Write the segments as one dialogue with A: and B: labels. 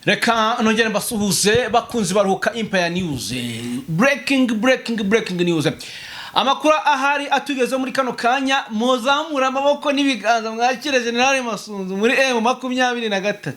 A: Reka nongere mbasuhuze, bakunzi baruhuka Empire News. Breaking, breaking, breaking news! Amakuru ahari atugezeho muri kano kanya: muzamura amaboko n'ibiganza mwakire General Masunzu muri M23.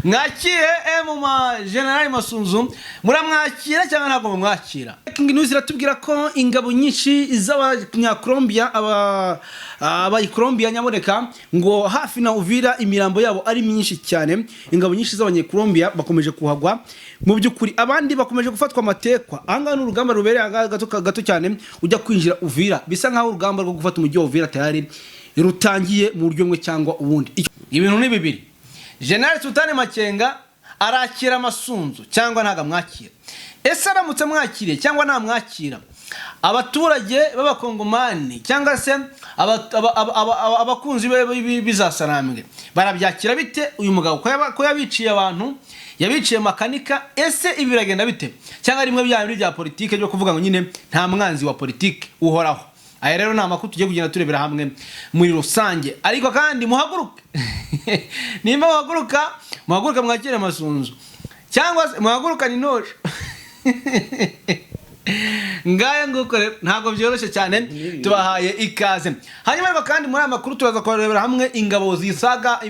A: Mwakire M ma General Masunzu, muramwakira cyangwa ntabwo mumwakira? Breaking news iratubwira ko ingabo nyinshi z'Abanyakolombia, aba abayikolombiya nyaboneka, ngo hafi na Uvira imirambo yabo ari myinshi cyane. Ingabo nyinshi z'Abanyakolombia bakomeje kuhagwa mu by'ukuri, abandi bakomeje gufatwa amatekwa. Ahangaha ni urugamba rubereye ahangaha gato gato cyane ujya kwinjira Uvira. Bisa nkaho urugamba rwo gufata umujyi wa Uvira tayari rutangiye mu buryo bumwe cyangwa ubundi. Ibintu ni bibiri: General Sultani Makenga arakira Amasunzu cyangwa ntabwo amwakira? Ese aramutse amwakiriye cyangwa ntamwakira, abaturage b'Abakongomani cyangwa se abakunzi be bizasarambwe barabyakira bite? Uyu mugabo ko yabiciye abantu, yabiciye makanika, ese ibi biragenda bite? Cyangwa rimwe bya bindi bya politike byo kuvuga ngo nyine nta mwanzi wa politike uhoraho? Aya rero ni amakuru tugiye kugenda turebera hamwe muri rusange. Ariko kandi muhaguruke, nimba muhaguruka, muhaguruke mwakire Amasunzu cyangwa se muhagurukane intosho. Ngayo nguko rero, ntabwo byoroshye cyane. Tubahaye ikaze. Hanyuma ariko kandi muri aya makuru turaza kurebera hamwe ingabo zisaga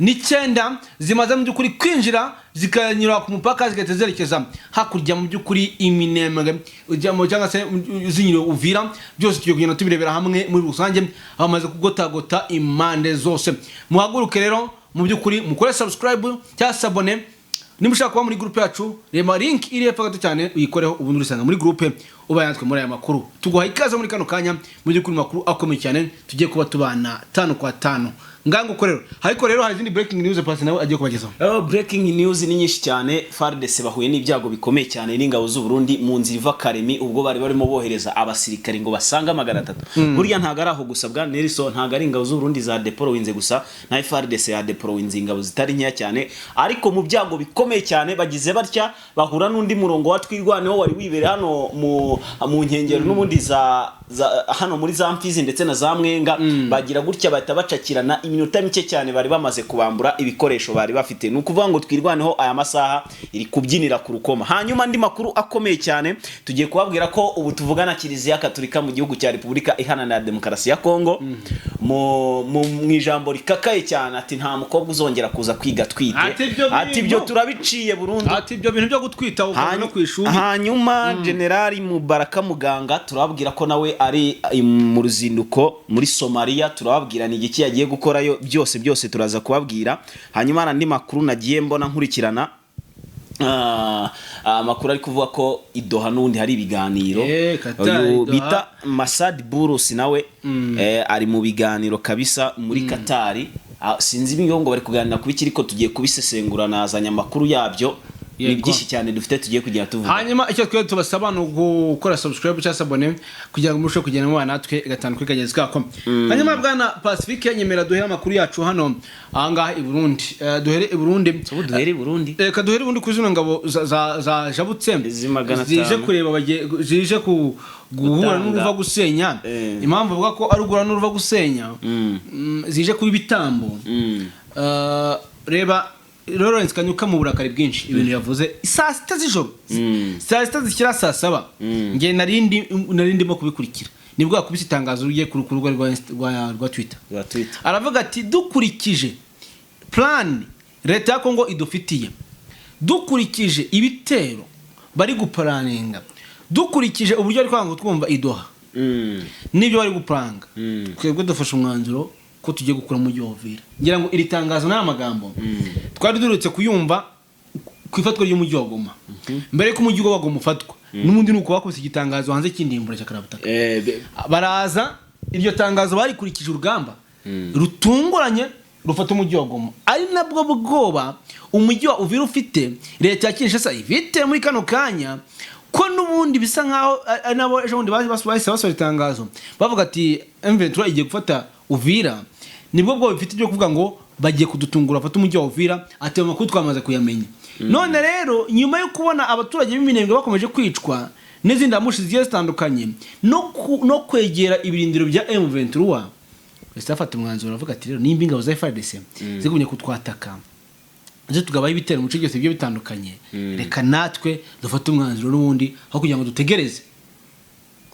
A: 529 zimaze mu by'ukuri kwinjira, zikanyura ku mupaka, zigahita zerekeza hakurya mu by'ukuri Iminembwe ujyamo cyangwa se zinyura Uvira. Byose tugiye kugenda tubirebera hamwe muri rusange. Bamaze kugotagota impande zose. Muhaguruke rero mu by'ukuri mukore subscribe cyangwa s'abonner. Niba ushaka kuba muri groupe yacu, reba link iri hepfo gato cyane, uyikoreho, ubundi urisanga muri groupe, uba yanditswe muri aya makuru. Tuguha ikaze muri kano kanya mu by'ukuri, makuru akomeye cyane tugiye kuba tubana tanu kwa tanu. Ngango rero, ariko rero hari izindi breaking news Pasi nawe agiye kubagezaho.
B: Oh, breaking news ni nyinshi cyane. FARDC bahuye n'ibyago bikomeye cyane n'ingabo z'u Burundi mu nzira iva Karemi, ubwo bari barimo bohereza abasirikari ngo basange 300. Burya ntabwo ari aho gusa, bwa Nelson, ntabwo ari ingabo z'u Burundi za deployinze gusa, na FARDC ya deployinze ingabo zitari nkeya cyane. Ariko mu byago bikomeye cyane bagize batya bahura n'undi murongo wa Twirwaneho wari wibereye hano mu nkengero n'ubundi za hano muri za Mfizi ndetse na za Mwenga. Bagira gutya bahita bacakirana, iminota mike cyane bari bamaze kubambura ibikoresho bari bafite. Ni ukuvuga ngo Twirwaneho aya masaha iri kubyinira ku rukoma. Hanyuma andi makuru akomeye cyane, tugiye kubabwira ko ubu tuvugana Kiliziya Katolika mu gihugu cya Repubulika Iharanira Demokarasi ya Kongo mu ijambo rikakaye cyane ati: "Nta mukobwa uzongera kuza kwiga atwite."
A: Ati ibyo
B: Ati ibyo
A: bintu-
B: turabiciye burundu.
A: Ati ibyo bintu byo gutwita ukava no ku ishuri.
B: Hanyuma Generali Mubaraka Muganga turababwira ko nawe ari mu ruzinduko muri Somaliya. Turababwira ni igiki yagiye gukorayo, byose byose turaza kubabwira. Hanyuma hari andi makuru nagiye mbona nkurikirana, amakuru ari kuvuga ko i Doha n'ubundi hari ibiganiro.
A: Qatar,
B: Uyu
A: Doha.
B: bita Masad Burus nawe ari mu biganiro kabisa muri Katari. Sinzi ibyo ngo bari kuganira ku biki, ariko tugiye kubisesengura, nazanye amakuru yabyo. Ni byinshi cyane dufite tugiye kugenda tuvuga.
A: Hanyuma icyo twe tubasaba ni ugukora subscribe cyangwa s'abonner kugira ngo murusheho kugenda mubana natwe gatanu kuri kagenzi kako. Hanyuma bwana Pacifique, nyemera duhere amakuru yacu hano ahangaha i Burundi. Duhere i Burundi.
B: Ubu duhere i Burundi.
A: Reka duhere ubundi kuri zino ngabo za jabutse
B: Izi magana
A: zije
B: atanu.
A: kureba zije ku guhura
B: Gutanga.
A: n'uruva gusenya. Impamvu bavuga ko ari uguhura n'uruva gusenya, zije kuba ibitambo. Reba Lawrence Kanyuka mu burakari bwinshi ibintu yavuze saa 6 z'ijoro, saa 6 zishyira saa 7. Nge nari ndimo kubikurikira, nibwo yakubise itangazo rigiye ku rubuga rwa Twitter.
B: Rwa Twitter.
A: Aravuga ati: "Dukurikije plan leta ya Kongo idufitiye, dukurikije ibitero bari guplanninga, dukurikije uburyo bari kwanga twumva i Doha n'ibyo bari gupanga, twebwe dufashe umwanzuro ko tugiye gukura mu wa Uvira." Ngira ngo iri tangazo n'aya magambo twari duherutse kuyumva ku ifatwa ry'umujyi wa Goma. Mbere y'uko umujyi wa Goma ufatwa, n'ubundi ni uko bakubise igitangazo hanze cy'indimbura cya karabutaka. Baraza, iryo tangazo barikurikije urugamba rutunguranye rufata umujyi wa Goma, ari nabwo bwoba umujyi wa Uvira ufite, leta ya Kinshasa ifite muri kano kanya, ko n'ubundi bisa nkaho ari nabo ejo bundi bahise basohora itangazo bavuga ati: "M23 igiye gufata Uvira." Nibwo bwoba bifite byo kuvuga ngo bagiye kudutungura bafate umujyi wa Uvira. Ati: "Ayo makuru twamaze kuyamenya." None rero nyuma yo kubona abaturage b'Iminembwe bakomeje kwicwa n'izindi ambush zigiye zitandukanye no kwegera ibirindiro bya M23. Bahise bafata umwanzuro, baravuga ati: "Rero nimba ingabo za FARDC zigumye kutwataka, ndetse tugabaho ibitero mu bice byose bigiye bitandukanye, reka natwe dufate umwanzuro n'ubundi, aho kugira ngo dutegereze,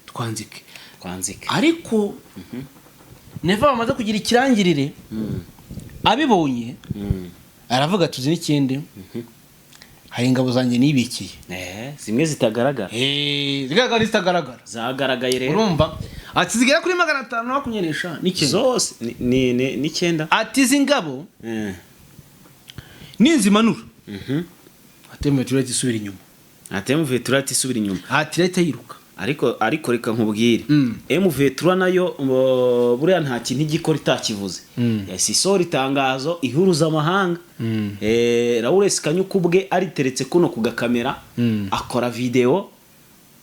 A: twanzike."
B: Twanzike.
A: Ariko Neva bamaze kugira ikirangirire, abibonye aravuga: "Tuzi n'ikindi, hari ingabo zanjye nibikiye."
B: Zimwe zitagaragara.
A: Zigaragara n'izitagaragara.
B: Zagaragaye rero.
A: Urumva, ati zigera kuri 529.
B: Zose ni 9.
A: Ati izi ngabo ninzimanura, ati M23 isubira inyuma.
B: Ati M23 ati isubira inyuma.
A: Ati leta yiruka.
B: Ariko reka nkubwire, M23 nayo buriya nta kintu igikora itakivuze. Yahise isohora itangazo ihuruza amahanga. Lawrence Kanyuka ubwe ariteretse kuno ku gakamera, akora video,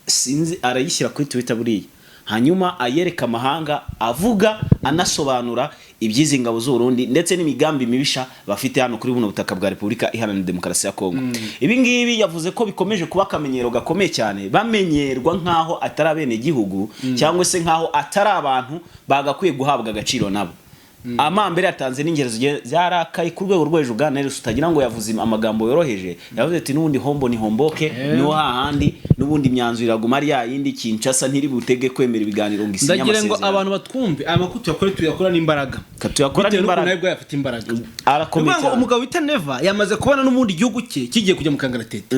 B: sinzi, arayishyira kuri Twitter buriya, hanyuma ayereka amahanga, avuga anasobanura iby'izi ngabo z'u Burundi ndetse n'imigambi mibisha bafite hano kuri buno butaka bwa Repubulika Iharanira Demokarasi ya Kongo. Ibi ngibi yavuze ko bikomeje kuba akamenyero gakomeye cyane, bamenyerwa nk'aho atari abenegihugu cyangwa se nk'aho atari abantu bagakwiye guhabwa agaciro nabo. Amambere yatanze n'ingero zigiye zarakaye ku rwego rwo hejuru. Bwana Nelson, utagira ngo yavuze amagambo yoroheje, yavuze ati n'ubundi hombo ni homboke, niho hahandi n'ubundi imyanzuro iraguma ari yayindi, Kinshasa ntiri butege kwemera ibiganiro ngo isinye
A: Ndagira ngo
B: amasezerano.
A: abantu batwumve, aya makuru tuyakora n'imbaraga.
B: Ka tuyakora
A: Bitewe n'ukuntu
B: n'imbaraga.
A: nawe ubwo yafite imbaraga.
B: Arakomeye
A: Ni ukuvuga ngo
B: cyane.
A: umugabo wita Neva yamaze kubona n'ubundi igihugu cye kigiye kujya mu kangaratete.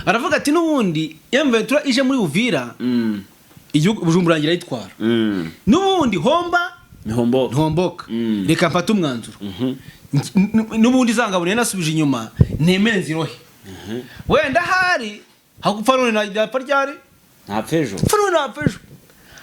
A: Aravuga ati n'ubundi M23 ije muri Uvira, igihugu Bujumbura irayitwara. N'ubundi homba
B: Ni homboke.
A: Ntomboka. Reka mfate umwanzuro. N'ubundi zangabo nari nasubije inyuma, nemere nzirohe, wenda hari hagupfa none napfa ryari.
B: Ntapfa ejo.
A: Pfa none napfa ejo.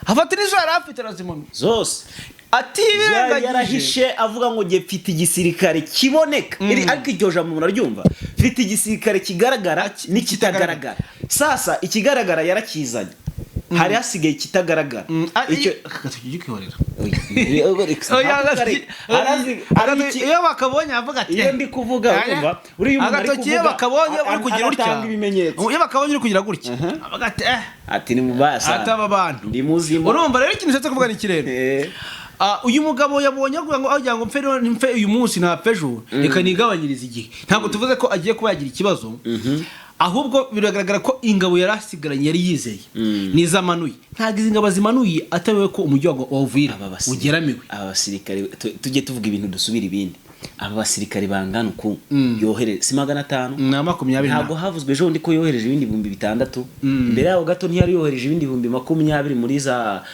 A: Afata n'izo yari afite arazimanura.
B: Zose.
A: Ati
B: Yari
A: birengagije.
B: yarahishe avuga ngo nge mfite igisirikare kiboneka. Ariko iryo jambo muraryumva, mfite igisirikare kigaragara n'ikitagaragara. Sasa ikigaragara yarakizanye, hari hasigaye ikitagaragara. Icyo
A: Agatoki ujye ukihorera.
B: Iyo
A: Iyo bakabonye avuga ati
B: iyo ndi kuvuga, urumva, buriya umuntu ari
A: agatoki iyo
B: kuvuga,
A: bakabonye uri kugira utya,
B: aratanga ibimenyetso.
A: Iyo bakabonye uri kugira gutya, avuga ati
B: Ati ni mubasa.
A: Ati aba bantu.
B: Ndi muzima.
A: Urumva rero, ikintu ushatse kuvuga ni iki rero? Ah, uyu mugabo yabonye avuga ngo agira ngo mfe rero, mfe uyu munsi ntapfe ejo, reka nigabanyirize igihe. Ntabwo tuvuze ko agiye kuba yagira ikibazo, ahubwo biragaragara ko ingabo yari asigaranye yari yizeye nizamanuye. Ntabwo izi ngabo zimanuye atabiwe ko umujyi wa Uvira ugeramiwe.
B: Aba basirikare, tujye tuvuga ibintu dusubira ibindi, aba basirikare bangana uku yohereje si 500?
A: Na 20.
B: Ntabwo havuzwe ejo bundi ko yohereje ibindi 6000? Mbere yaho gato ntiyari yohereje ibindi 20,000 muri za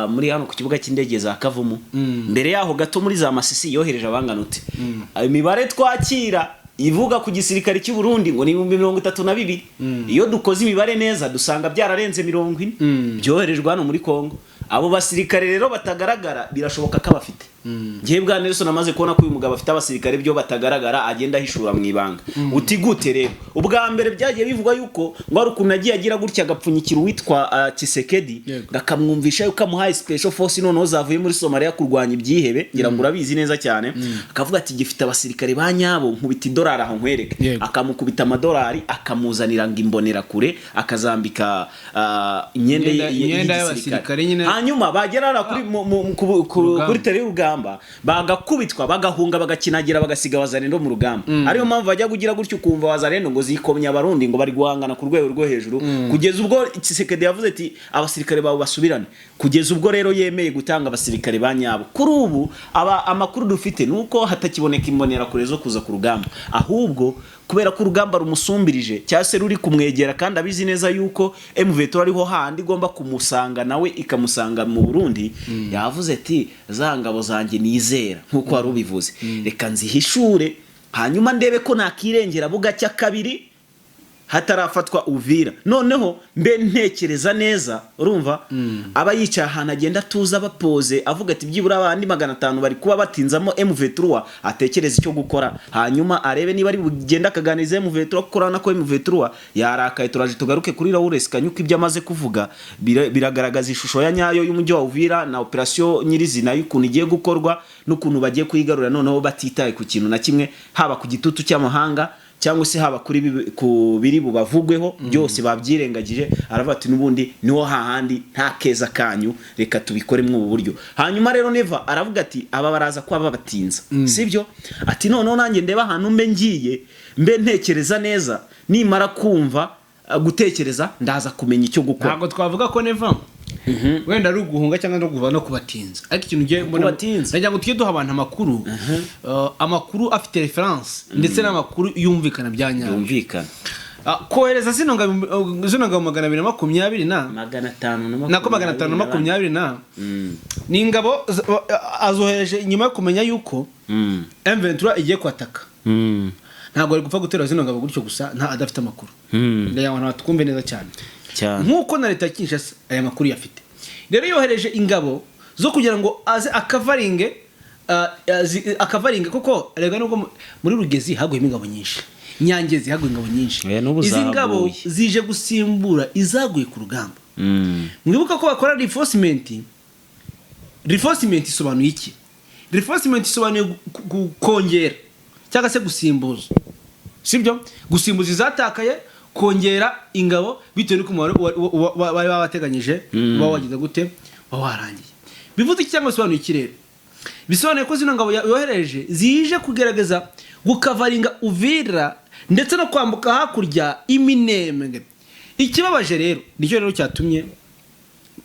B: muri hano ku kibuga cy'indege za Kavumu? Mbere yaho gato muri za Masisi yohereje abangana ute? Imibare twakira ivuga ku gisirikare cy'u Burundi ngo ni 32,000. Iyo dukoze imibare neza dusanga byararenze 40 byoherejwe hano muri Kongo. Abo basirikare rero batagaragara birashoboka ko abafite. Ngewe bwa Nelson amaze kubona ko uyu mugabo afite abasirikare byo batagaragara, agenda ahishura mu ibanga. Uti gute rero? Ubwa mbere byagiye bivugwa yuko ngo hari ukuntu agiye agira gutya agapfunyikira uwitwa Tshisekedi, akamwumvisha yuko amuhaye special force noneho zavuye muri Somalia kurwanya ibyihebe, ngira ngo urabizi neza cyane. Akavuga ati gifite abasirikare ba nyabo, nkubita idolari aho nkwereke. Akamukubita amadolari, akamuzanira ngo imbonerakure, akazambika imyenda
A: Imyenda
B: y'igisirikare.
A: y'abasirikare nyine.
B: Hanyuma bagera hariya kuri
A: Rugamba.
B: kuri terrain y'urugamba, bagakubitwa, bagahunga, bagakinagira, bagasiga Wazalendo mu rugamba. Ariyo mpamvu bajya kugira gutyo ukumva Wazalendo ngo zikomye Abarundi, ngo bari guhangana ku rwego rwo hejuru, kugeza ubwo Tshisekedi yavuze ati abasirikare bawe basubirane. Kugeza ubwo rero yemeye gutanga abasirikare ba nyabo. Kuri ubu aba amakuru dufite ni uko hatakiboneka imbonerakure zo kuza ku rugamba, ahubwo kubera ko urugamba rumusumbirije cyangwa se ruri kumwegera, kandi abizi neza yuko M23 ariho handi igomba kumusanga, nawe ikamusanga mu Burundi, yavuze ati za ngabo zanjye nizera, nk'uko wari ubivuze, reka nzihishure, hanyuma ndebe ko nakirengera bugacya kabiri hatarafatwa Uvira, noneho mbe ntekereza neza. Urumva, aba yicaye ahantu agenda atuza bapoze, avuga ati byibura abandi 500 bari kuba batinzamo M23, atekereza icyo gukora, hanyuma arebe niba ari bugende akaganiriza M23, kuko urabona ko M23 yarakaye. Turaje tugaruke kuri Lawrence Kanyuka, ibyo amaze kuvuga biragaragaza ishusho ya nyayo y'umujyi wa Uvira na operation nyirizina y'ukuntu igiye gukorwa n'ukuntu bagiye kuyigarura noneho batitaye ku kintu na kimwe, haba ku gitutu cy'amahanga. cyangwa se haba ku biri bubavugweho, byose babyirengagije. Aravuga ati: "N'ubundi niho hahandi, nta keza kanyu, reka tubikore muri ubu buryo." Hanyuma rero Neva aravuga ati: "Aba baraza kuba babatinza, sibyo?" Ati: "Noneho nanjye ndeba ahantu mbe ngiye, mbe ntekereza neza, nimara kumva gutekereza ndaza kumenya icyo gukora."
A: Ntabwo twavuga ko Neva wenda ari uguhunga cyangwa no kuva no kubatinza, ariko ikintu ugiye mbona,
B: Kubatinza.
A: ndagira ngo tujye duha abantu amakuru afite reference ndetse n'amakuru yumvikana bya nyabyo.
B: Yumvikana.
A: Kohereza zino ngabo 220 na
B: 500 na
A: nako 520 na ni ingabo azohereje nyuma yo kumenya yuko M23 igiye kwataka. Ntabwo ari gupfa gutera zino ngabo gutyo gusa nta adafite amakuru. Ndagira ngo abantu twumve neza cyane.
B: Cyane.
A: Nk'uko na leta ya Kinshasa aya makuru yafite, rero yohereje ingabo zo kugira ngo aze akavaringe, kuko rega nubwo muri Rugezi haguyemo ingabo nyinshi, Nyangezi haguye ingabo nyinshi,
B: N'ubu
A: izi ngabo
B: zahaguye.
A: zije gusimbura izaguye ku rugamba. Mwibuka ko bakora reinforcement. Reinforcement isobanuye iki? Reinforcement isobanuye kongera cyangwa se gusimbuza, sibyo? Gusimbuza izatakaye, kongera ingabo bitewe n'uko umubare bari babateganyije uba wagize gute, uba warangiye. Bivuze iki cyangwa bisobanuye iki rero? Bisobanuye ko zino ngabo yohereje zije kugerageza gukavaringa Uvira ndetse no kwambuka hakurya iminembwe. Ikibabaje rero, nicyo rero cyatumye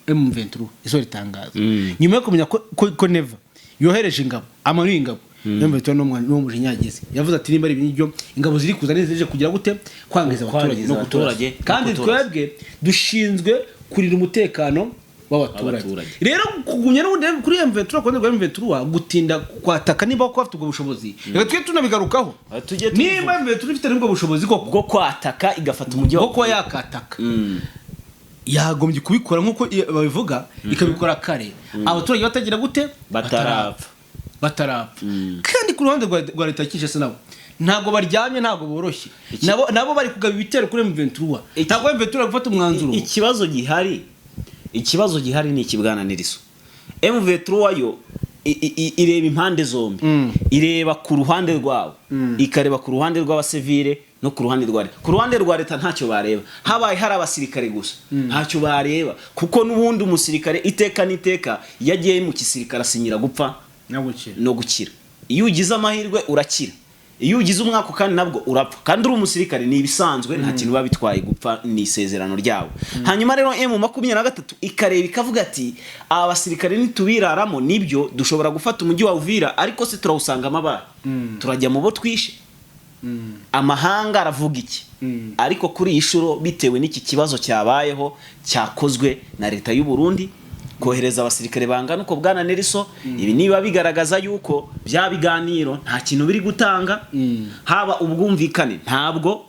A: M23 isohora itangazo nyuma yo kumenya ko Neva yohereje ingabo, amanuye ingabo. M23 n'uwo mujinya yagize, yavuze ati: "Nimba ari ibyo, ingabo ziri kuza zije kugira gute? Kwangiza abaturage
B: Kwangiza
A: no kuturasa."
B: abaturage no
A: Kandi
B: kuturasa.
A: twebwe dushinzwe kurinda umutekano w'abaturage.
B: W'abaturage.
A: Rero kugumya n'ubundi kuri M23, ku ruhande rwa M23, gutinda kwataka, niba ko bafite ubwo bushobozi, reka tujye tunabigarukaho.
B: Tujye tubivuga.
A: Niba M23 ifite n'ubwo bushobozi koko
B: bwo kwataka igafata umujyi wa
A: bwo kuba yakataka, yagombye kubikora nk'uko babivuga, ikabikora kare, abaturage batagira gute?
B: Batarapfa.
A: Batarapfa. Kandi ku ruhande rwa leta ya Kinshasa, nabo ntabwo baryamye, ntabwo boroshye. Nabo bari kugaba ibitero kuri M23. Ntabwo M23 bari gufata umwanzuro.
B: Ikibazo gihari ni iki, bwana Niriso? M23 yo ireba impande zombi. Ireba ku ruhande rwabo, ikareba ku ruhande rw'abasivile no ku ruhande rwa leta. Ku ruhande rwa leta ntacyo bareba. Habaye hari abasirikare gusa, ntacyo bareba, kuko n'ubundi umusirikare iteka n'iteka iyo agiye mu gisirikare asinyira gupfa no gukira. Iyo ugize amahirwe urakira, iyo ugize umwaka kandi nabwo urapfa, kandi uri umusirikare ni ibisanzwe, nta kintu biba bitwaye, gupfa ni isezerano ryabo. Hanyuma rero M23 ikareba ikavuga ati: "Aba basirikare nitubiraramo, nibyo dushobora gufata umujyi wa Uvira, ariko se turawusangamo abahe? Turajya mu bo twishe? Amahanga aravuga iki?" Ariko kuri iyi shuro, bitewe n'iki kibazo cyabayeho cyakozwe na leta y'u Burundi, kohereza abasirikare bangana uko, bwana Nelson, ibi niba bigaragaza yuko bya biganiro nta kintu biri gutanga, haba ubwumvikane ntabwo,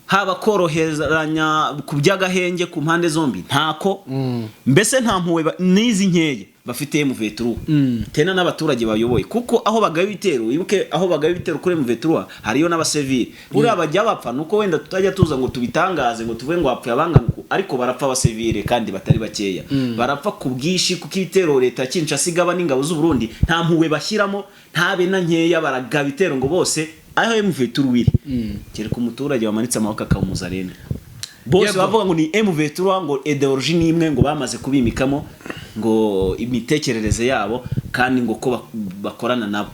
B: haba koroheranya ku by'agahenge ku mpande zombi ntako, mbese nta mpuhwe n'izi nkeya bafite M23 tena n'abaturage bayoboye, kuko aho bagaba ibitero, wibuke aho bagaba ibitero kuri M23 hariyo n'abasivili buriya bajya bapfa. Nuko wenda tutajya tuza ngo tubitangaze, ngo tuvuge ngo hapfuye abangana uku, ariko barapfa abasivile kandi batari bakeya, barapfa ku bwinshi, kuko ibitero leta ya Kinshasa igaba n'ingabo z'u Burundi nta mpuhwe bashyiramo, ntabe na nkeya. Baragaba ibitero ngo bose aho M23 iri, kereka umuturage wamanitse amaboko akamuza rene bose bavuga ngo ni M23, ngo ideology ni imwe, ngo bamaze kubimikamo ngo imitekerereze yabo, kandi ngo ko bakorana nabo.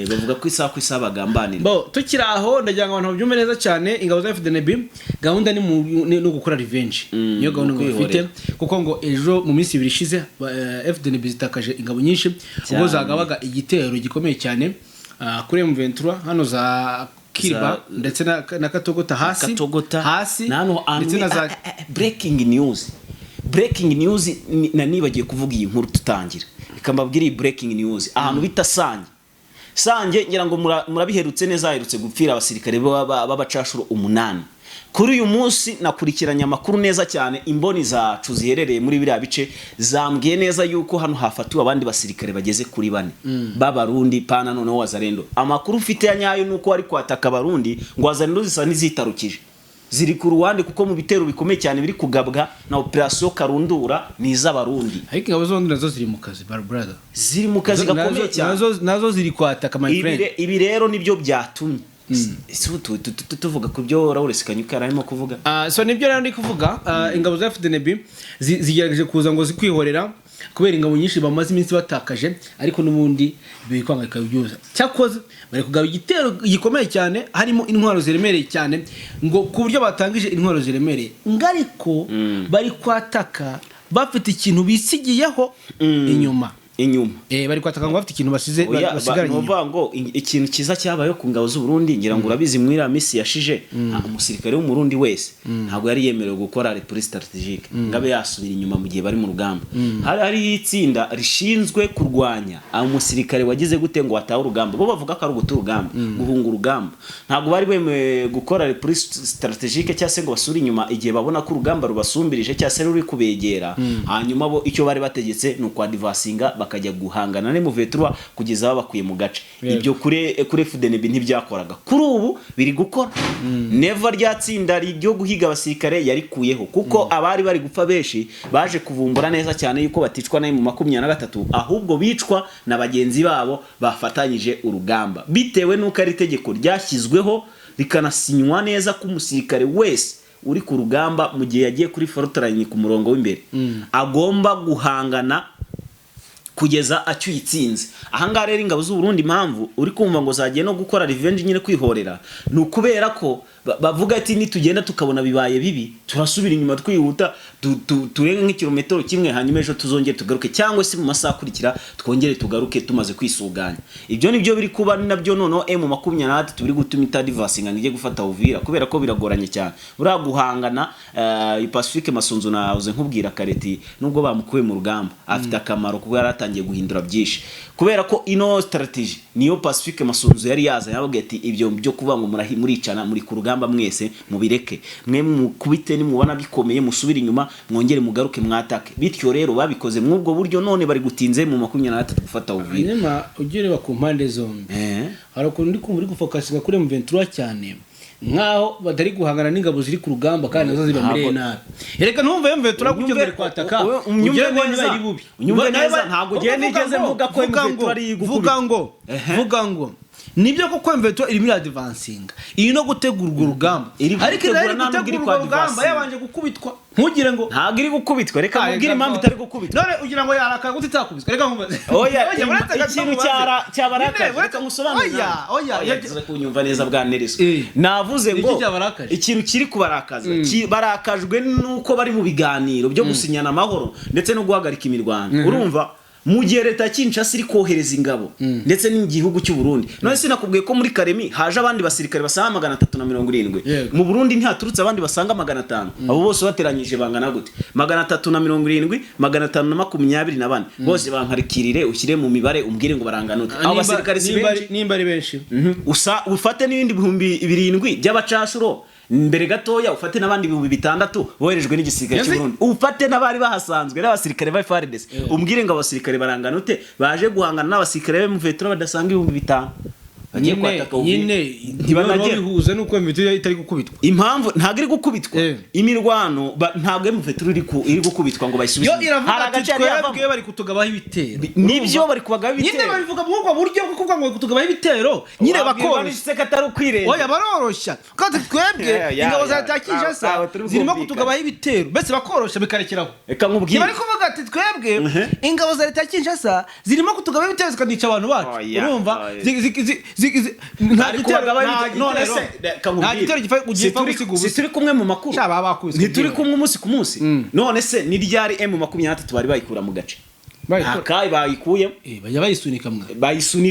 B: Bavuga ko isaha ku isaha bagambanira.
A: Bo tukiri aho, ndagira ngo abantu babyumve neza cyane, ingabo za FDNB gahunda ni gukora revenge. Niyo gahunda ngo bafite,
B: Kwihorera.
A: kuko ngo ejo mu minsi 2 ishize FDNB zitakaje ingabo nyinshi ubwo zagabaga igitero gikomeye cyane kuri M23 hano za Kirba ndetse na Katogota hasi.
B: Katogota
A: hasi
B: na hano
A: ndetse na za
B: breaking news na nibagiye kuvuga iyi nkuru tutangira, reka mbabwire iyi breaking news. Ahantu bita Sange, Sange ngira ngo murabiherutse neza, haherutse gupfira abasirikare b'abacashuro 8. Kuri uyu munsi nakurikiranye amakuru neza cyane, imboni zacu ziherereye muri biriya bice zambwiye neza yuko hano hafatiwe abandi basirikare bageze kuri 4 b'Abarundi, pana noneho Wazalendo. Amakuru ufite ya nyayo ni uko ari kwataka Abarundi, ngo Wazalendo zisa n'izitarukije, ziri ku ruhande, kuko mu bitero bikomeye cyane biri kugabwa na operation Karundura ni iz'Abarundi.
A: Ariko ingabo zombi nazo ziri mu kazi, bar brother.
B: Ziri mu kazi gakomeye cyane.
A: Nazo ziri kwataka, my friend.
B: Ibi rero nibyo byatumye Ese ubu tuvuga ku byo Lawrence Kanyuka yari arimo kuvuga?
A: Ah, so nibyo rero ndi kuvuga. Ingabo za FDNB zigerageje kuza ngo zikwihorera kubera ingabo nyinshi bamaze iminsi batakaje, ariko n'ubundi biri kwanga bikabyuza. Cyakoze bari kugaba igitero gikomeye cyane, harimo intwaro ziremereye cyane, ngo ku buryo batangije intwaro ziremereye, ngo ariko bari kwataka bafite ikintu bisigiyeho inyuma.
B: Inyuma.
A: Bari kwataka ngo bafite ikintu basize
B: Oya,
A: basigaranye
B: ni
A: inyuma.
B: ukuvuga ngo ikintu cyiza cyabayeho ku ngabo z'u Burundi, ngira ngo urabizi, muri iriya minsi yashije umusirikare w'Umurundi wese ntabwo yari yemerewe gukora repli stratégique, ngo abe yasubira inyuma mu gihe bari mu rugamba. Hari itsinda rishinzwe kurwanya umusirikare wagize gute ngo watahe urugamba. Bo bavuga ko ari uguta urugamba, guhunga urugamba. Ntabwo bari bemewe gukora repli stratégique cyangwa se ngo basubire inyuma igihe babona ko urugamba rubasumbirije cyangwa se ruri kubegera. Hanyuma bo icyo bari bategetse ni ukwadvancinga, bakajya guhangana na M23 kugeza babakuye mu gace. Ibyo kuri FDNB ntibyakoraga, kuri ubu biri gukora. Neva rya tsinda ryo guhiga abasirikare yarikuyeho, kuko abari bari gupfa benshi baje kuvumbura neza cyane yuko baticwa na M23, ahubwo bicwa na bagenzi babo bafatanyije urugamba, bitewe n'uko ari itegeko ryashyizweho rikanasinywa neza ko umusirikare wese uri ku rugamba, mu gihe yagiye kuri frontline, ku murongo w'imbere, agomba guhangana kugeza acyuye itsinze. Ahangaha rero ingabo z'u Burundi, impamvu uri kumva ngo zagiye no gukora revenge nyine, kwihorera, ni ukubera ko bavuga ati nitugenda tukabona bibaye bibi, turasubira inyuma twihuta, turenge nk'ikirometero kimwe, hanyuma ejo tuzongere tugaruke, cyangwa se mu masaha akurikira twongere tugaruke tumaze kwisuganya. Ibyo nibyo biri kuba, ni nabyo noneho M23 biri gutuma itadvancinga ngo ijye gufata Uvira, kubera ko biragoranye cyane buriya guhangana. Pacifique Masunzu, nahoze nkubwira kareti, nubwo bamukuye mu rugamba afite akamaro, kuko yari atangiye guhindura byinshi, kubera ko ino strategy niyo Pacifique Masunzu yari yazanye. Yababwiye ati ibyo byo kuvuga ngo muricana muri ku rugamba mwese mubireke, mwe mukubite, nimubona bikomeye musubire inyuma, mwongere mugaruke mwatake. Bityo rero babikoze mw'ubwo buryo, none bari gutinze M23 gufata Uvira.
A: Hanyuma ujye ureba ku mpande zombi. Hari ukuntu ndi kumva uri gufocusinga kuri M23 cyane, nkaho batari guhangana n'ingabo ziri ku rugamba kandi nazo zibamereye
B: Ntabwo-
A: nabi. Reka ntumve M23 gutyo ngo iri kwataka,
B: Unyumve
A: ugire ngo
B: neza.
A: niba iri bubi.
B: Unyumve neza, ntabwo ugiye nigeze mvuga ko
A: Vuga
B: M23
A: ngo
B: ari gukubita.
A: Vuga ngo nibyo koko M23 irimo iradvancinga, iri no gutegura urwo rugamba,
B: Iri
A: ariko
B: gutegura,
A: iri
B: nta nubwo iri
A: gutegura urwo rugamba
B: kwadvancinga.
A: yabanje gukubitwa, ntugire ngo
B: Ntabwo iri gukubitwa. Reka nkubwire impamvu itari gukubitwa.
A: None ugira ngo yarakara gute itakubiswe? Reka nkubaze.
B: Oya,
A: Uretse gato
B: ikintu
A: nkubaze.
B: cyabarakaje.
A: Nyine,
B: Reka ngusobanurire.
A: Oya, oya,
B: Oya, tuze kunyumva neza bwa Nelson. Navuze
A: Ni
B: ngo
A: iki cyabarakaje?
B: ikintu kiri kubarakaza, barakajwe nuko bari mu biganiro byo gusinyana amahoro ndetse no guhagarika imirwano. Urumva, mu gihe leta ya Kinshasa iri kohereza ingabo ndetse n'igihugu cy'u Burundi. None sinakubwiye ko muri Karemi haje abandi basirikare basaga 370? Mu Burundi ntihaturutse abandi basanga 500? Abo bose bateranyije bangana gute? 370, 524, bose bankarikirire, ushyire mu mibare, umbwire ngo barangana ute abo basirikare? Si benshi?
A: Nimba ari benshi.
B: Usa ufate n'ibindi 7000 by'abacashuro mbere gatoya, ufate n'abandi 6000 boherejwe n'igisirikare cy'u Burundi, ufate n'abari bahasanzwe n'abasirikare ba FARDC, umbwire ngo abasirikare barangana ute baje guhangana n'abasirikare ba M23 badasanga 5000 bagiye
A: Nyine
B: kwataka Uvira?
A: nyine
B: Ntibanagera.
A: Bihuze nuko M23 itari gukubitwa.
B: Impamvu ntabwo iri gukubitwa, imirwano ntabwo M23 iri gukubitwa ngo bayisubize
A: Yo
B: inyuma.
A: iravuga
B: Hari
A: ati
B: agace yari yavamo.
A: twebwe bari kutugabaho ibitero.
B: Nibyo, bari kubagaho
A: Nyine
B: ibitero.
A: babivuga muri ubwo buryo bwo kuvuga ngo bari kutugabaho ibitero nyine,
B: Wabwirwa
A: bakoroshya.
B: n'iki se ko atari ukwirengera?
A: Oya, baroroshya kandi twebwe ingabo za leta ya Kinshasa
B: Aho turi
A: zirimo
B: bwumvikane.
A: kutugabaho ibitero, mbese bakoroshya bikarekeraho.
B: Reka nkubwire.
A: Ntibari kuvuga ati twebwe ingabo za leta ya Kinshasa zirimo kutugabaho ibitero zikanica abantu bacu.
B: Oya,
A: Urumva,
B: oya.
A: Nta
B: Bari
A: gitero,
B: kubagabaho
A: nta
B: none
A: gitero,
B: se reka
A: nta
B: nkubwire.
A: gitero gipfa
B: Si
A: gusiga ubusa.
B: Si turi kumwe mu makuru?
A: Sha, baba bakubiswe
B: Ntituri
A: byihuse.
B: kumwe umunsi ku munsi? None se ni ryari M23 bari bayikura mu gace?
A: Bayikura.
B: Nta kayi bayikuyemo.
A: Bajya bayisunika mwa.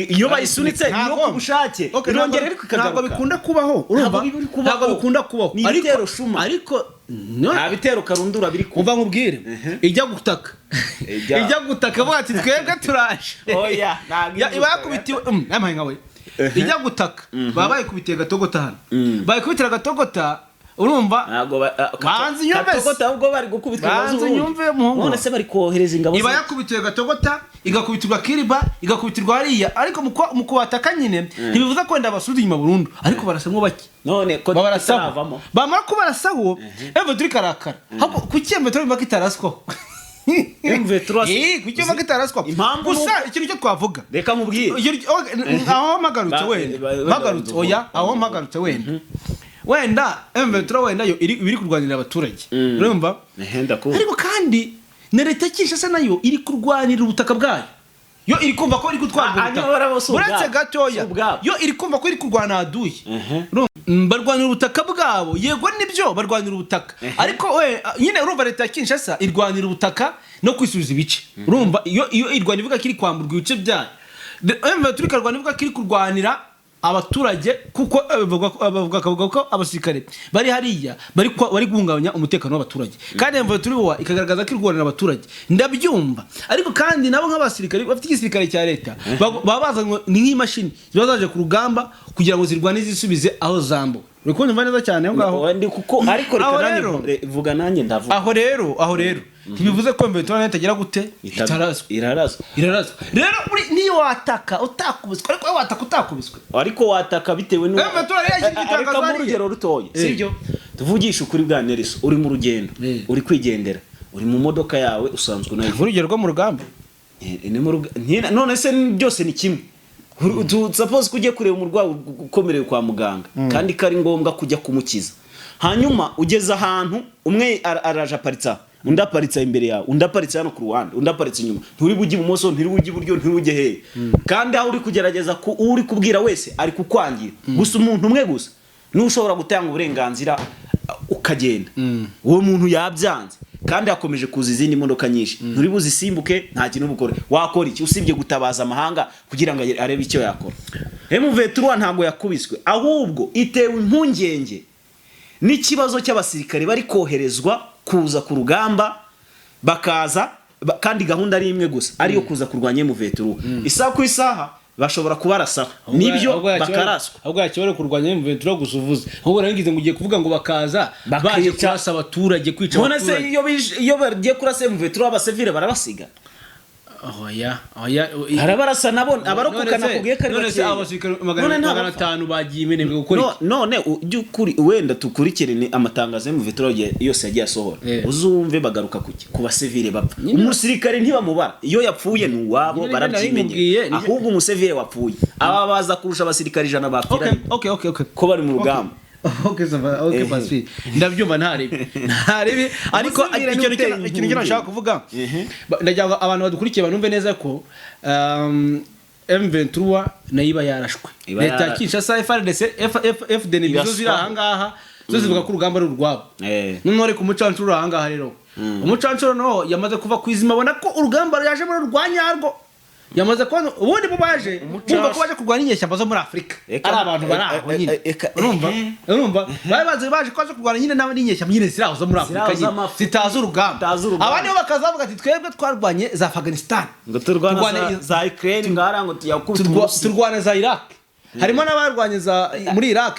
B: Iyo bayisunitse niyo
A: Ntabwo-
B: ku bushake,
A: Okay,
B: irongera
A: ntabwo-
B: ariko ikagaruka.
A: Ntabwo bikunda kubaho, urumva?
B: Ntabwo biri kubaho.
A: Ntabwo bikunda kubaho.
B: Ni ibitero shuma.
A: Ariko no.
B: Nta bitero karundura biri kuba.
A: Umva nkubwire, ijya gutaka, ijya gutaka avuga ati twebwe turaje.
B: Oya, ntabwo
A: Ya,
B: ijya
A: iba
B: gutaka.
A: yakubitiwe, yampaye nkawe, ijya gutaka baba bayikubitiye gatogota hano, bayikubitira gatogota, urumva?
B: Ntabwo
A: Banza unyumve se.
B: Katogota, ahubwo bari gukubitwa ingabo
A: Banza
B: z'Uburundi.
A: unyumve, muhungu.
B: None se bari kohereza ingabo
A: Iba yakubitiwe gatogota, igakubitirwa kiriba, igakubitirwa hariya, ariko mu kubataka nyine ntibivuze ko wenda basubiza inyuma burundu, ariko barasa nko bake.
B: None ko
A: Babarasaho.
B: tutaravamo.
A: Bamara kubarasaho, M23 ikarakara. Ahubwo kuki M23 bumva ko itaraswaho?
B: M23
A: Kuki wumva ko itaraswa?
B: Impamvu
A: Gusa ikintu cyo twavuga,
B: Reka mubwire.
A: Aho mpagarutse, wenda mpagarutse, oya, aho mpagarutse, wenda M23 wenda yo iri kurwanira abaturage, urumva?
B: Ehe, ndakumva.
A: Ariko kandi na leta ya Kinshasa nayo iri kurwanira ubutaka bwayo. Yo iri kumva ko iri gutwarwa
B: Hanyuma
A: ubutaka.
B: barabo si
A: Uretse
B: ubwabo.
A: gatoya,
B: Si ubwabo.
A: yo iri kumva ko iri kurwana aduye. Urumva? Barwanira ubutaka bwabo, yego nibyo, barwanira ubutaka, ariko we nyine urumva leta ya Kinshasa irwanira ubutaka no kwisubiza ibice. Urumva, iyo irwana ivuga ko iri kwamburwa ibice byayo. M23 ikarwana ivuga ko iri kurwanira abaturage, kuko bavuga ko abasirikare bari hariya bari guhungabanya umutekano w'abaturage, kandi M23 wa ikagaragaza ko iri kurwanira abaturage. Ndabyumva, ariko kandi nabo nk'abasirikare bafite igisirikare cya leta, baba bazanywe ni nk'imashini ziba zaje ku rugamba kugira ngo zirwane, zisubize aho zambuwe. Uri kunyumva neza cyane aho ngaho?
B: Ndi kuko, ariko reka
A: Aho
B: nanjye
A: rero-
B: vuga, nanjye ndavuga.
A: Aho rero ntibivuze ko M23 nayo itagira gute? Itaraswa.
B: Iraraswa.
A: Iraraswa. Rero niyo wataka utakubiswe, ariko wowe wataka utakubiswe.
B: Ariko wataka bitewe n'uko
A: M23 yari yashyize igitangazo
B: Reka nguhe
A: hariya.
B: urugero rutoya, sibyo? Tuvugishe ukuri bwa Nelson, uri mu rugendo, uri kwigendera, uri mu modoka yawe usanzwe unayivuga.
A: Urugero rwo mu rugamba?
B: Ni mu none se byose ni kimwe? Suppose ko ugiye kureba umurwayi ukomerewe kwa muganga, kandi ko ari ngombwa kujya kumukiza, hanyuma ugeze ahantu, umwe araje aparitse aha, undi aparitse imbere yawe, undi aparitse hano ku ruhande, undi aparitse inyuma. Nturi bujye ibumoso, nturi bujye iburyo, nturi bujye hehe, kandi aho uri kugerageza ku uwo uri kubwira wese ari kukwangira. Gusa umuntu umwe gusa niwe ushobora gutanga uburenganzira, ukagenda. Uwo muntu yabyanze, kandi hakomeje kuza izindi modoka nyinshi. Nturi buzisimbuke, nta kintu bukore. Wakora iki usibye gutabaza amahanga kugira ngo arebe icyo yakora? M23 ntabwo yakubiswe, ahubwo itewe impungenge n'ikibazo cy'abasirikare bari koherezwa kuza ku rugamba, bakaza kandi gahunda ari imwe gusa, ariyo kuza kurwanya M23. Isaha ku isaha bashobora kubarasaho, nibyo, bakaraswa.
A: Ahubwo yakibara kurwanya M23 gusa uvuze, ahubwo narangize ngo ugiye kuvuga ngo bakaza baje
B: Bakica.
A: kurasa abaturage, kwica
B: None se
A: abaturage.
B: iyo bagiye kurasa M23, abasivile barabasiga?
A: Oya, oya.
B: Harabarasa nabo, abarokoka. Nakubwiye ko ari
A: None se
B: bakeya.
A: abasirikare
B: None
A: magana
B: ntabapfa.
A: 500 bagiye imenebwe gukora iki?
B: None ujye ukuri, wenda tukurikirane amatangazo y'M23 yose yagiye asohora, uzumve bagaruka kuki? Ku basivile bapfa. Umusirikare ntibamubara, iyo yapfuye ni uwabo,
A: Nyine
B: barabyimenyera.
A: nabimubwiye,
B: Ahubwo umusivile wapfuye aba baza kurusha abasirikare 100 bapfira
A: Okay, okay.
B: ko bari mu rugamba.
A: Okay, ça va, okay. Pacifique, ndabyumva, ntaribi, ntaribi, ariko
B: Umusivile niwe uteye
A: ikintu cyo
B: impungenge.
A: nashaka kuvuga, ndagira ngo abantu badukurikiye banumve neza ko M23 nayo iba yarashwe.
B: Iba
A: Leta ya Kinshasa, FARDC, FDN, zo ziri
B: Iraswaho.
A: ahangaha zo zivuga ko urugamba ari urwabo. Noneho ariko umucancuro uri ahangaha rero, umucancuro no yamaze kuva ku izima, abona ko urugamba yaje muri rwa nyarwo, yamaze kubona ubundi bo baje bumva ko baje kurwanya inyeshyamba zo muri Afurika, ari abantu bari aho nyine. Urumva, urumva bari bazi baje ko baje kurwanya nyine n'inyeshyamba nyine ziri aho zo muri
B: Ziri
A: Afurika
B: aho
A: nyine
B: z'amafu.
A: zitazi urugamba.
B: Zitazi urugamba.
A: Abandi bo bakaza bavuga ati: "Twebwe twarwanye za Afghanistan,
B: Ngo turwana za Ukraine, ngara ngo tuyakubita Uburusiya.
A: Turwana za Iraq." Harimo n'abarwanye za muri Iraq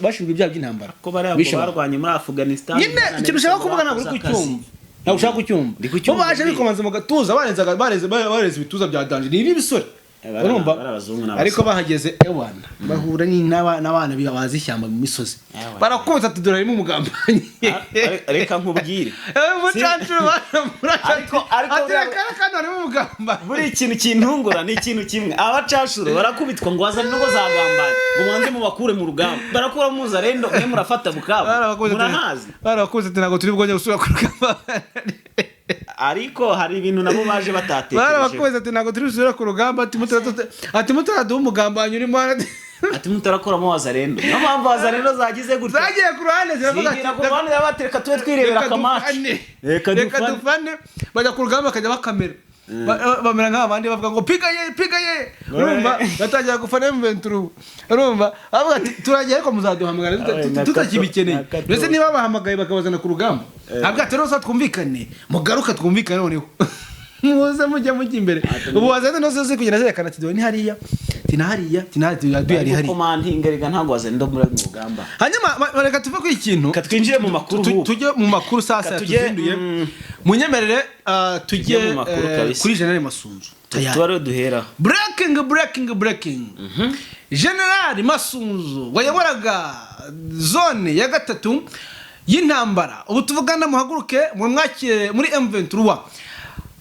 A: bashinjwa ibyaha by'intambara.
B: Ko bariya ngo
A: Bishe abantu.
B: barwanye muri Afghanistan.
A: Nyine ikintu ushaka kuvuga ntabwo uri kucyumva, ntabwo ushaka kucyumva.
B: Ndi kucyumva.
A: Bo baje bikomanze mu gatuza, barenze ibituza bya danger, ni ibisore. Urumva?
B: Bari abazungu n'abasore.
A: Ariko bahageze, ewana, bahura n'abana bazi ishyamba mu misozi.
B: Ewana.
A: Barakubita ati: "Dore harimo umugambanyi."
B: Reka nkubwire.
A: Umucancuro baramurasha.
B: Ariko
A: Ati: "Reka reka, hano harimo umugambanyi."
B: Buri ikintu kintungura ni ikintu kimwe: abacashuro barakubitwa ngo bazane nubwo zagambanye, ngo mubanze mubakure mu rugamba. Barakura muzarendo, mwe murafata Bukavu.
A: Barabakuze
B: Murahazi.
A: Barabakuze ati: "Ntabwo turi bwongere gusubira ku rugamba."
B: Ariko hari ibintu nabo baje batatekereje.
A: Barabakuze ati: "Ntabwo turi busubire ku rugamba." Ati: "Mutaraduha umugambanyi urimo hano."
B: Ati: "Mutarakuramo wazarendo." Niyo mpamvu wazarendo zagize gutya.
A: Zagiye ku ruhande, ziravuga
B: Zigira
A: ati:
B: ku ruhande, batereka tube twirebera
A: "Reka
B: akamaci.
A: dufane."
B: Reka
A: Reka
B: dufane.
A: dufane. Bajya ku rugamba, bakajya bakamera. Bamera nk'abandi bavuga ngo: "Piga ye, piga ye." Urumva, batangira gufana M23. Urumva, bavuga ati: "Turagiye, ariko muzaduhamagara tutakibikeneye." Mbese niba bahamagaye bakabazana ku rugamba, avuga ati: "Rero twumvikane, mugaruka twumvikane, noneho muze mujya imbere." Ubu wazana no zose kugenda zerekana ati: "Dore ni hariya, ati na hariya, ati na hariya, duhari hariya."
B: Komantinga reka, ntabwo wazarendo muri mu rugamba.
A: Hanyuma reka tuve kuri iki kintu.
B: Reka twinjire mu makuru ubu.
A: Tujye mu makuru sasa.
B: Reka tujye,
A: Yatuzinduye, munyemerere, tujye
B: Tujye mu makuru kabisa.
A: kuri General Masunzu. Tayari.
B: Tuba ariyo duhera.
A: Breaking, breaking, breaking! General Masunzu wayoboraga zone ya gatatu y'intambara, ubu tuvugana, muhaguruke mumwakire muri M23.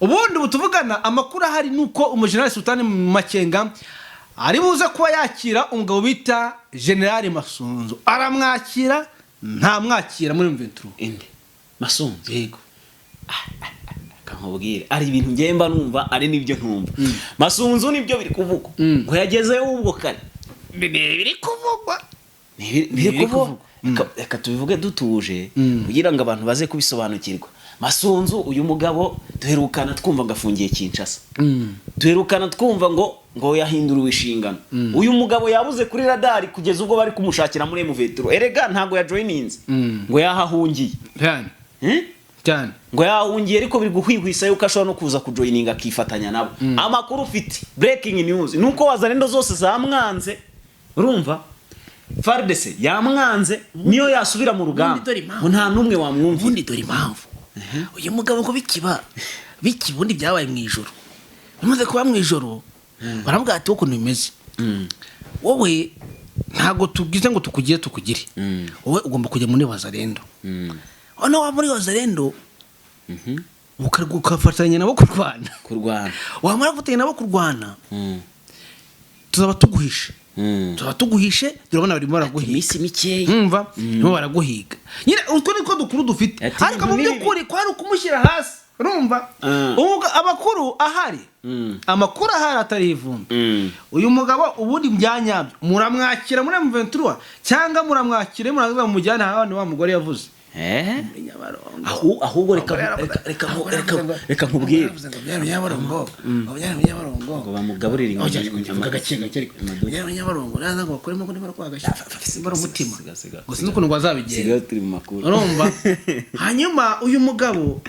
A: Ubundi butuvugana amakuru ahari ni uko umujenerali Sultani Makenga ari buze kuba yakira umugabo bita Generali Masunzu. Aramwakira, ntamwakira muri M23?
B: Inde? Masunzu?
A: Yego.
B: Kankubwire, ari ibintu ngemba numva, ari nibyo ntumva. Masunzu nibyo biri kuvugwa ngo yagezeyo ubwo kare.
A: Biri kuvugwa.
B: Biri
A: Biri
B: kuvugwa.
A: kuvugwa.
B: Reka tubivuge dutuje kugira ngo abantu baze kubisobanukirwa. Masunzu, uyu mugabo duherukana twumva ngo afungiye Kinshasa, duherukana twumva ngo yahinduriwe inshingano. Uyu mugabo yabuze kuri radari kugeza ubwo bari kumushakira muri M23. Erega ntabwo yajoyininze, ngo yahahungiye.
A: Cyane.
B: Eh?
A: Cyane.
B: Ngo yahungiye, ariko biri guhwihwisa yuko ashobora no kuza kujoyininga akifatanya nabo. Amakuru ufite, breaking news, ni uko Wazalendo zose zamwanze. Urumva, FARDC yamwanze, niyo yasubira mu rugamba
A: Ubundi dore impamvu.
B: ngo nta n'umwe wamwumva.
A: Ubundi dore impamvu uyu mugabo ngo bikiba, ubundi byabaye mu ijoro. Bimaze kuba mu ijoro, baravuga ati: "Ukuntu bimeze, wowe ntabwo tugize ngo tukugire, wowe ugomba kujya muri Wazalendo. Noneho waba muri Wazalendo ugafatanya nabo kurwana."
B: Kurwana.
A: "Wamara gufatanya nabo kurwana, tuzaba tuguhishe, tuzaba tuguhishe. Turabona barimo baraguhiga."
B: Iminsi mikeya.
A: Nkumva nibo baraguhiga nyine. Utwo niko dukuru dufite.
B: Ati,
A: Ariko mu
B: ibintu ni
A: by'ukuri kwari ukumushyira hasi, urumva? Ubu amakuru ahari, amakuru ahari atari ivumbi, uyu mugabo ubundi byanyabyo muramwakira muri M23 cyangwa muramwakire murangiza mumujyane ahantu wa mugore yavuze?
B: Eh?
A: Muri Nyabarongo.
B: Ahubwo reka reka reka nkubwire.
A: Yaravuze ngo byari Nyabarongo, ngo byari Nyabarongo.
B: Ngo bamugaburire
A: Oya,
B: inyama.
A: mvuga gake gake, ariko byari Nyabarongo, naza ngo bakuremo ko niba rwagashya simba ari umutima.
B: Siga, siga,
A: Ngo sinzi ukuntu ngo azabigenza.
B: Sigaho turi mu makuru.
A: Urumva, hanyuma uyu mugabo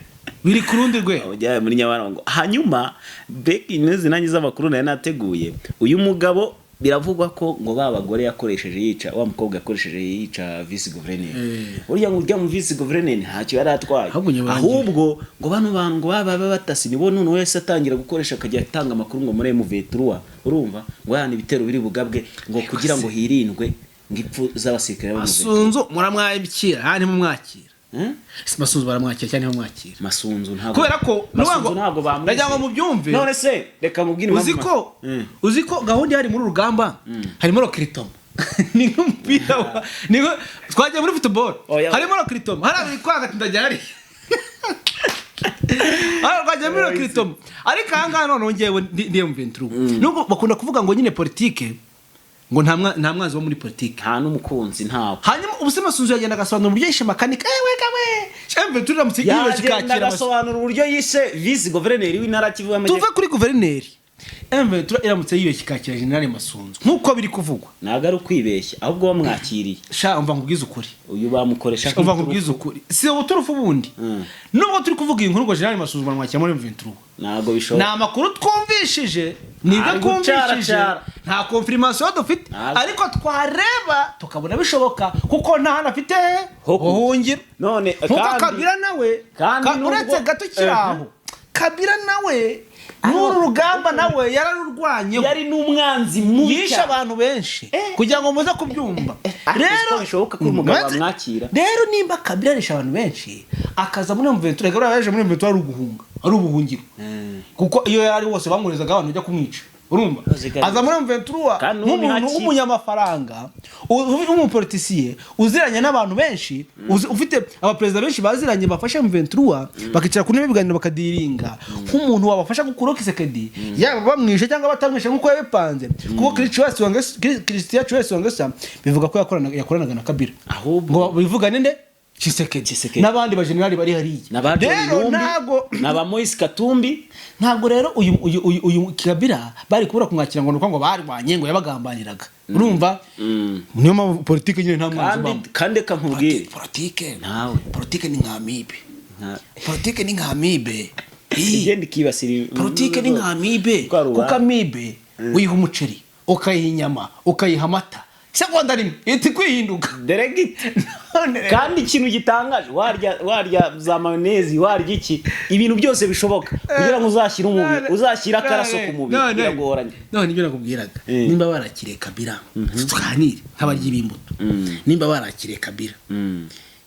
A: biri ku rundi rwego.
B: Ujya muri Nyabarongo. Hanyuma breaking news nanjye z'amakuru nari nateguye, uyu mugabo biravugwa ko ngo ba bagore yakoresheje yica wa mukobwa, yakoresheje yica vice guverineri. Burya ngo ujya mu vice guverineri ntacyo yari atwaye.
A: Ahubwo nyabarongo.
B: Ahubwo ngo bano bantu ngo baba batasi nibo none wese atangira gukoresha, akajya atanga amakuru ngo muri M23, urumva, ngo yana ibitero biri bugabwe, ngo kugira ngo hirindwe ngo ipfu z'abasirikare ba M23.
A: Masunzu muramwakira aha ntimumwakira?
B: Hmm?
A: Si Masunzu baramwakira cyangwa ntimumwakira?
B: Masunzu ntabwo
A: Kubera ko
B: Masunzu ntabwo bamwizeye.
A: ndagira ngo mubyumve.
B: None se reka mubwire
A: Uzi
B: impamvu.
A: ko uzi ko gahunda ihari muri uru rugamba harimo recrutement, ni nk'umupira ni twagiye muri football.
B: Oya.
A: Harimo recrutement, hari abiri kwanga ati ndajya hariya. Hano twagiye muri recrutement, ariko aha ngaha noneho ngewe ndi M23, nubwo bakunda kuvuga ngo nyine politike ngo nta mwanzi wo muri politike.
B: Nta n'umukunzi, ntawe.
A: Hanyuma ubu se Masunzu yagenda agasobanura uburyo yishe makanika, ewe gawe M23 iramutse yibeshye
B: Yagenda
A: ikakira Masunzu.
B: agasobanura uburyo yishe vice guverineri w'intara Kivu y'Amajyepfo.
A: Tuve kuri guverineri, M23 iramutse yibeshye ikakira General Masunzu nk'uko biri kuvugwa.
B: Ntabwo ari ukwibeshya, ahubwo bamwakiriye.
A: Sha, umva nkubwize ukuri.
B: Uyu bamukoresha
A: Umva nkubwize ukuri, si ubuturufu bundi. Nubwo turi kuvuga iyi nkuru ngo General Masunzu baramwakira muri M23,
B: Ntabwo
A: ni
B: bishoboka.
A: amakuru twumvishije, nibyo
B: Ari
A: twumvishije.
B: gucaracara.
A: Nta confirmation dufite.
B: Ntabwo.
A: Ariko twareba tukabona bishoboka, kuko nta hantu afite
B: Ho
A: buhungiro.
B: None
A: Nkuko Kabila nawe
B: kandi
A: uretse gato kiri aho, Kabila nawe n'uru rugamba nawe yararurwanyeho.
B: Yari n'umwanzi mubi
A: Yishe
B: cyane.
A: abantu benshi kugira ngo muze kubyumva.
B: Ariko
A: Rero
B: siko bishoboka ko uyu mugabo bamwakira.
A: Rero nimba Kabila yarishe abantu benshi akaza muri M23, reka buriya yaje muri M23 ari uguhunga, ari ubuhungiro, kuko iyo yari ari hose bamwoherezaga abantu bajya kumwica, urumva? Aza muri M23
B: Kandi n'ubu
A: nk'umuntu
B: ntihakiri.
A: w'umunyamafaranga, w'umupolitisiye uziranye n'abantu benshi, ufite abaperezida benshi baziranye, bafashe M23 bakicara ku ntebe y'ibiganiro bakadiringa, nk'umuntu wabafasha gukuraho Tshisekedi, yaba bamwishe cyangwa batamwishe nk'uko yabipanze, kuko Christian Chiwesi Wangesa bivuga ko yakoranaga na Kabila.
B: Ahubwo
A: ngo bivugane nde? Tshisekedi.
B: Tshisekedi.
A: N'abandi bajenerali bari hariya.
B: N'aba John
A: Rero
B: Numbi,
A: ntago
B: n'aba Moise Katumbi.
A: Ntabwo rero uyu Kabila bari kubura kumwakira ngo nuko ngo barwanye, ngo yabagambaniraga, urumva? Niyo mpamvu politike nyine nta mwanzi
B: Kandi
A: ubamo.
B: kandi reka nkubwire.
A: Politike
B: Nawe.
A: Politike ni nka amibe. Politike ni nka amibe.
B: Igenda ikibasira
A: Politike ni nka amibe.
B: Kwa rubanda.
A: Kuko amibe uyiha umuceri, ukayiha inyama, ukayiha amata, segonda rimwe ihita ikwihinduka.
B: Deregiti.
A: None rero-
B: Kandi ikintu gitangaje, warya za mayonezi, warya iki, ibintu byose bishoboka kugira ngo uzashyire umubiri, uzashyire akaraso ku mubiri, biragoranye.
A: None ibyo nakubwiraga, nimba barakiriye Kabila, tuganire nk'abaryi b'imbuto, nimba barakiriye Kabila,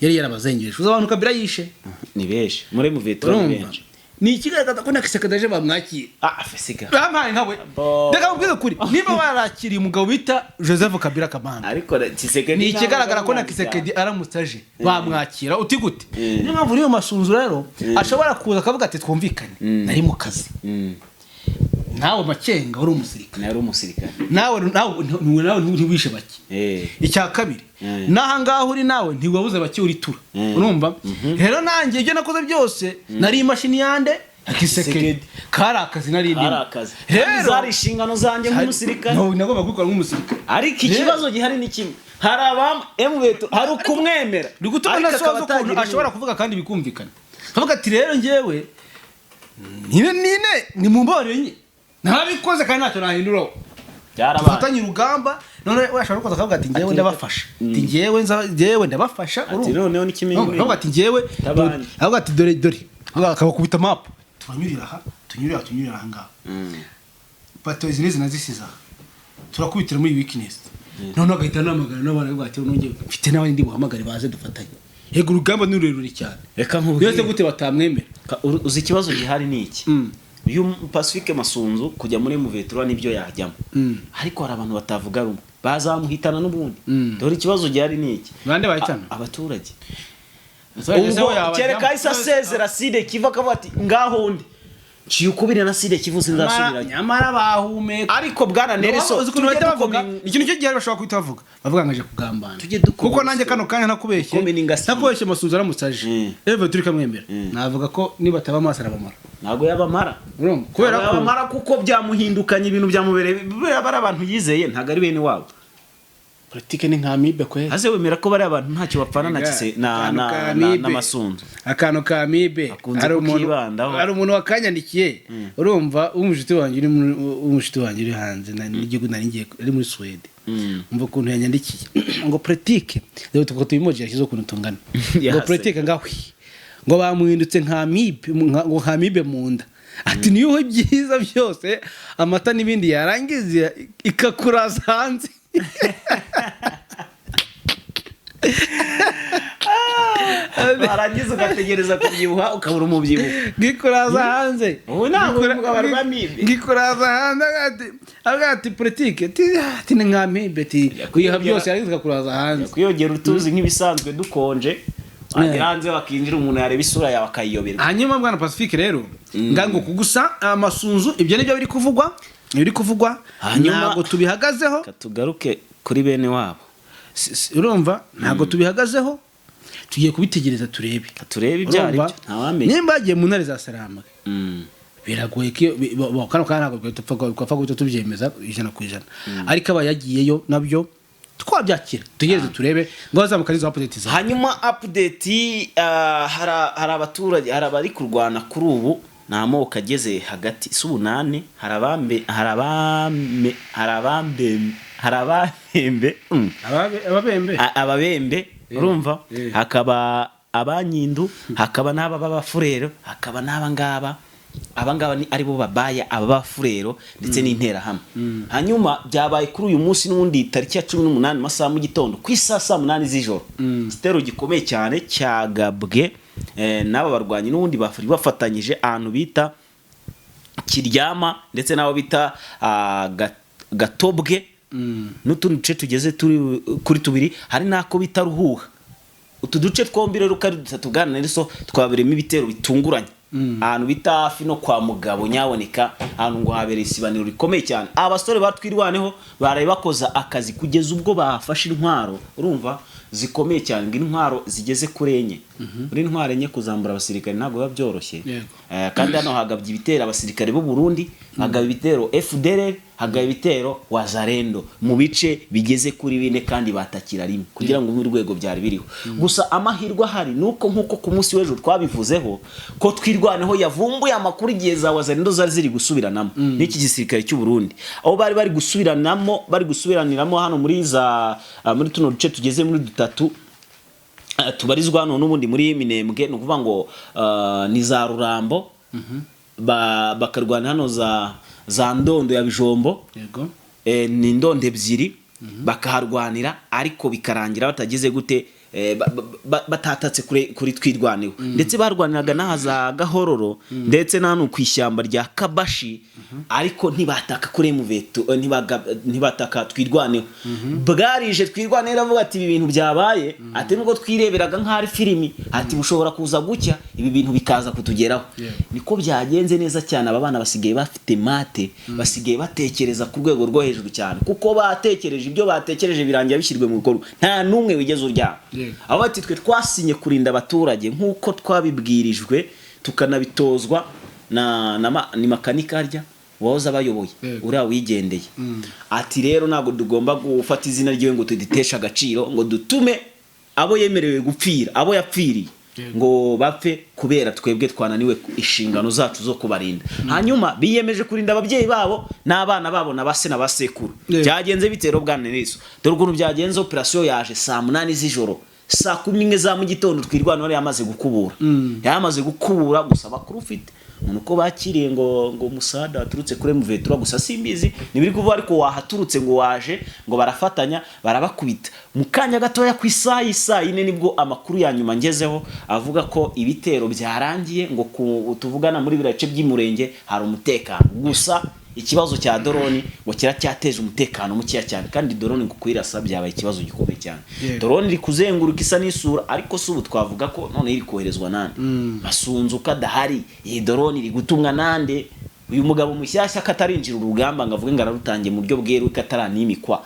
A: yari yarabazengereje. Uzi abantu Kabila yishe?
B: Ni benshi muri muvetro, ni
A: Urumva,
B: benshi.
A: Ni ikigaragaza ko na Tshisekedi aje bamwakira.
B: Ah, fesiga.
A: Bampaye nkawe.
B: Bo.
A: Reka nkubwize ukuri, niba warakiriye umugabo bita Joseph Kabila Kabanda,
B: Ariko Tshisekedi
A: ni ikigaragara ko na Tshisekedi aramutse aje bamwakira. Uti gute? Niyo mpamvu niyo Masunzu rero ashobora kuza akavuga ati: "Twumvikane, nari mu kazi." Nawe Makenga uri umusirikare.
B: Nari umusirikare.
A: Nawe ntiwishe bake. Icya kabiri, n'aha ngaha uri nawe ntiwabuze bake uritura. Urumva rero, nanjye ibyo nakoze byose nari imashini yande ya Tshisekedi.
B: Tshisekedi.
A: Kari akazi nari ndimo.
B: Ari akazi. Kandi
A: Rero
B: zari inshingano zanjye nk'umusirikare.
A: No, nagomba kubikora nk'umusirikare.
B: Ariko ikibazo gihari ni kimwe: hari abam M23, hari ukumwemera,
A: Ni gutuma
B: ariko
A: ntasoza
B: akaba
A: ukuntu
B: atagira
A: ashobora kuvuga kandi bikumvikana, akavuga ati: "Rero njyewe nine ni mu mbabarire nye ntabikoze kandi ntacyo nahinduraho."
B: Byarabaye.
A: Dufatanye urugamba. None we ashobora kuza akavuga ati: "Njyewe ndabafasha." Ati: "Njyewe nza, njyewe ndabafasha."
B: Ati
A: Urumva?
B: noneho n'ikimenyimenyi.
A: Aravuga ati: "Njyewe."
B: Tabandi.
A: Aravuga ati: "Dore, dore." Akabakubita map: "Turanyurira aha, tunyurira, tunyurira aha ngaha, bato izi n'izi nazisize aha, turakubitira muri weakness." Noneho agahita anamagana n'abana, avuga ati: "Nongeye mfite n'abandi ndi buhamagare baze dufatanye." Yego, urugamba ni rurerure cyane.
B: Reka nkubwire.
A: Yose gute batamwemera?
B: Uzi ikibazo gihari ni iki? Uyu Pacifique Masunzu kujya muri M23 nibyo, yajyamo, ariko hari abantu batavuga rumwe bazamuhitana n'ubundi. Dore ikibazo gihari ni iki.
A: Bande bahitana?
B: Abaturage.
A: Abaturage
B: Ubwo
A: se yabajyamo?
B: kereka ahise asezera Sud-Kivu, akavuga ati: "Ngaho undi nciye ukubiri na Sud-Kivu, sinzasubirayo."
A: Nyamara bahumeka.
B: Ariko bwana Nelson,
A: Uzi ukuntu bahita
B: tujye
A: bavuga? Ikintu cyo gihari bashobora guhita bavuga ngo aje kugambana.
B: Tujye dukoma
A: Kuko nanjye kano kanya ntakubeshye,
B: Dukome n'ingasire.
A: ntakubeshye, Masunzu aramutse aje, Eve turi kamwemera, navuga ko nibataba amaso arabamara.
B: Ntabwo yabamara.
A: Urumva, kubera
B: Ntabwo
A: ko
B: yabamara, kuko byamuhindukanye, ibintu byamubereye buriya bari abantu yizeye, ntabwo ari bene wabo.
A: Politike ni nka amibe kwe.
B: Aze wemera ko bari abantu ntacyo bapfana na Kise na
A: Akantu
B: na
A: ka
B: na,
A: amibe.
B: na Masunzu.
A: Akantu ka amibe.
B: Akunze
A: Hari umuntu
B: kukibandaho.
A: Hari umuntu wakanyandikiye, urumva, w'umushuti wanjye uri muri, w'umushuti wanjye uri hanze n'igihugu nari ngiye, ari muri Suwede. Umva ukuntu yanyandikiye ngo: "Politike rero tuko tuyimoji yashyizeho ukuntu tungana." Ngo
B: Yahase.
A: "Politike ngahwi," ngo "bamuhindutse nka amibe, ngo nka amibe mu nda." Ati: "Niyo ibyiza byose, amata n'ibindi, yarangiza ikakuraza hanze."
B: Warangiza ugategereza kubyibuha, ukabura umubyibuho.
A: Ngikuraza hanze.
B: Ubu ntabwo ubumuga barwa amibe.
A: Ngikuraza hanze. Avuga ati politike ati ni nka amibe, ati kuyiha byose yarangiza ikakuraza hanze.
B: Kwiyongera utuzi nk'ibisanzwe dukonje, wagera hanze wakinjira, umuntu yareba isura yawe akayiyoberwa.
A: Hanyuma bwana Pacifique rero, ngango kugusa Amasunzu, ibyo nibyo biri kuvugwa, biri kuvugwa. Ntabwo tubihagazeho.
B: Reka tugaruke kuri bene wabo.
A: Urumva, ntabwo tubihagazeho, tugiye kubitegereza turebe.
B: Reka turebe ibyo ari
A: Urumva?
B: byo, ntawamenya.
A: Nimba bagiye mu ntare za Sarambwe, biragoye ko kano kanya ntabwo twapfa guhita tubyemeza 100%, ariko aba yagiyeyo nabyo twabyakira. Tutegereze turebe ngo bazamuka n'izo update zawe.
B: Hanyuma update, hari abaturage, hari abari kurwana kuri ubu, ni amoko ageze hagati si ubunane. Hari abambe, hari abame, hari abambe, hari abahembe.
A: Ababembe.
B: Ababembe, urumva?
A: Eh.
B: Hakaba abanyindu, hakaba n'aba b'abafurero, hakaba n'aba ngaba. Aba ngaba ni aribo babaya, aba b'abafurero ndetse n'interahamwe. Hanyuma byabaye kuri uyu munsi n'ubundi tariki ya 18, mu masaha mu gitondo, ku isaha saa 8 z'ijoro, igitero gikomeye cyane cyagabwe n'aba barwanyi n'ubundi bari bafatanyije ahantu bita Kiryama ndetse n'abo bita Gatobwe n'utundi duce tugeze turi kuri tubiri, hari n'ako bita Ruhuha. Utu duce twombi rero uko ari dutatu, bwana Nelson, twabereyemo ibitero bitunguranye ahantu bita hafi no kwa Mugabo nyaboneka, ahantu ngo habereye isibaniro rikomeye cyane. Abasore batwirwaneho baraye bakoza akazi kugeza ubwo bafashe intwaro, urumva, zikomeye cyane, ngo intwaro zigeze kuri enye. Muri intwaro enye kuzambura abasirikare ntabwo biba byoroshye. Kandi hano hagabye ibitero abasirikare b'u Burundi, hagaba ibitero FDLR, hagaba ibitero Wazalendo mu bice bigeze kuri bine, kandi batakira rimwe kugira ngo urwego byari biriho. Gusa amahirwe ahari nuko nkuko ku munsi w'ejo twabivuzeho ko Twirwaneho yavumbuye amakuru igihe za Wazalendo zari ziri gusubiranamo n'iki gisirikare cy'u Burundi, aho bari bari gusubiranamo, bari gusubiraniramo hano muri za muri tuno duce tugeze muri dutatu tubarizwa hano n'ubundi muri Minembwe, ni ukuvuga ngo ni za Rurambo, bakarwana hano za Ndondo ya Bijombo. Ni ndondo ebyiri bakaharwanira, ariko bikarangira batagize gute. batatatse kuri Twirwaneho, ndetse barwaniraga n'aha za Gahororo, ndetse na hano ku ishyamba rya Kabashi, ariko ntibataka kuri M23, ntibataka Twirwaneho. Bwarije, Twirwaneho iravuga ati: "Ibi bintu byabaye," ati, "nubwo twireberaga nk'aho ari filimi," ati, "bushobora kuza gucya ibi bintu bikaza kutugeraho." Niko byagenze neza cyane. Aba bana basigaye bafite math, basigaye batekereza ku rwego rwo hejuru cyane, kuko batekereje ibyo batekereje birangira bishyirwe mu bikorwa, nta n'umwe wigeze uryama. Aho bati: "Twe twasinye kurinda abaturage nk'uko twabibwirijwe, tukanabitozwa na ni makanika arya wahoze abayoboye." Uriya wigendeye ati: "Rero ntabwo tugomba gufata izina ryiwe ngo tuditeshe agaciro, ngo dutume abo yemerewe gupfira, abo yapfiriye, ngo bapfe kubera twebwe twananiwe inshingano zacu zo kubarinda." Hanyuma biyemeje kurinda ababyeyi babo n'abana babo na base na basekuru. Byagenze bite rero, bwana Neliso? Dore ukuntu byagenze. Operasiyo yaje saa 8 z'ijoro, saa 11 za mu gitondo Twirwaneho yari yamaze gukubura, yari gukubura. Gusa amakuru ufite umuntu uko bakiriye ngo umusada waturutse kuri M23, gusa simbizi ntibiri kuvuga, ariko wahaturutse ngo waje, ngo barafatanya barabakubita mu kanya gatoya. Ku isaha y'isaa 4 nibwo amakuru ya nyuma ngezeho avuga ko ibitero byarangiye, ngo tuvugana muri biriya bice by'Umurenge hari umutekano. Gusa ikibazo cya drone ngo kiracyateje umutekano mukeya cyane, kandi drone ngo kuyirasa byabaye ikibazo gikomeye cyane. Drone iri kuzenguruka isa n'isura, ariko si ubu twavuga ko none iri koherezwa nande? Masunzu kadahari, iyi drone iri gutumwa nande? Uyu mugabo mushyashya katarinjira urugamba ngo avuge ngo ararutangiye mu buryo bweruye, kataranimikwa,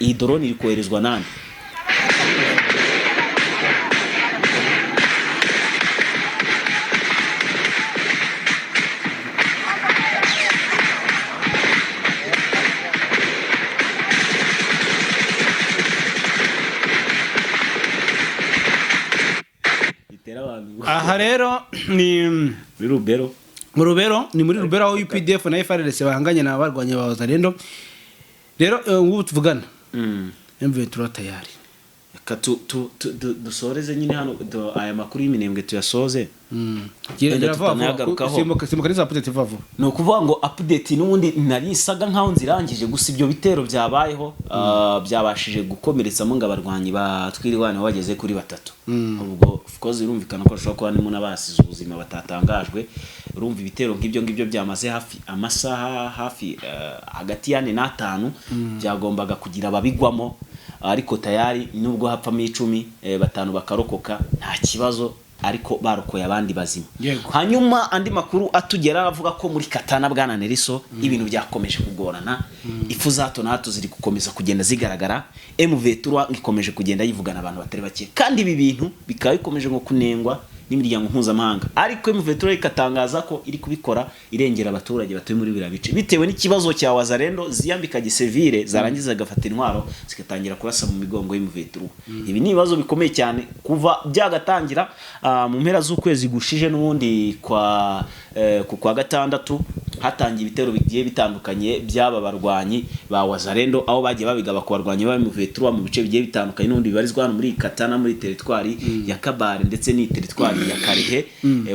B: iyi drone iri koherezwa nande? Itera abantu.
A: Aha rero ni
B: Muri Rubero.
A: Mu Rubero, ni muri Rubero aho UPDF na FARDC bahanganye na barwanya ba Wazalendo. Rero ngubu tuvugana M23 tayari.
B: Reka dusoreze nyine hano, aya makuru y'Iminembwe tuyasoze.
A: Gira
B: Wenda
A: gira vuba vuba.
B: tutanayagarukaho.
A: Simbuka, simbuka n'iza update vuba vuba.
B: Ni ukuvuga ngo update n'ubundi nari isaga nkaho nzirangije, gusa ibyo bitero byabayeho byabashije gukomeretsamo ngo abarwanyi ba Twirwaneho bageze kuri batatu. Ubwo of course birumvikana ko bashobora kuba harimo n'abasize ubuzima batatangajwe. Urumva ibitero nk'ibyo ngibyo byamaze hafi amasaha hafi hagati y'ane n'atanu, byagombaga kugira ababigwamo, ariko tayari nubwo hapfamo 10, batanu bakarokoka, nta kibazo, ariko barokoye abandi bazima. Hanyuma andi makuru atugera avuga ko muri Katana, bwana Neriso, ibintu byakomeje kugorana, ifu za hato na hato ziri gukomeza kugenda zigaragara. M23 ikomeje kugenda yivugana abantu batari bake, kandi ibi bintu bikaba bikomeje ngo kunengwa n'imiryango mpuzamahanga, ariko M23 ikatangaza ko iri kubikora irengera abaturage batuye muri biriya bice, bitewe n'ikibazo cya Wazalendo ziyambika gisivile, zarangiza zigafata intwaro zigatangira kurasa mu migongo y'M23. Ibi ni ibibazo bikomeye cyane kuva byagatangira mu mpera z'ukwezi gushije n'ubundi kwa ku kwa gatandatu, hatangiye ibitero bigiye bitandukanye by'aba barwanyi ba Wazalendo, aho bagiye babigaba ku barwanyi ba M23 mu bice bigiye bitandukanye n'ubundi bibarizwa hano muri Katana, muri teritwari ya Kabare ndetse n'i teritwari ya Karehe,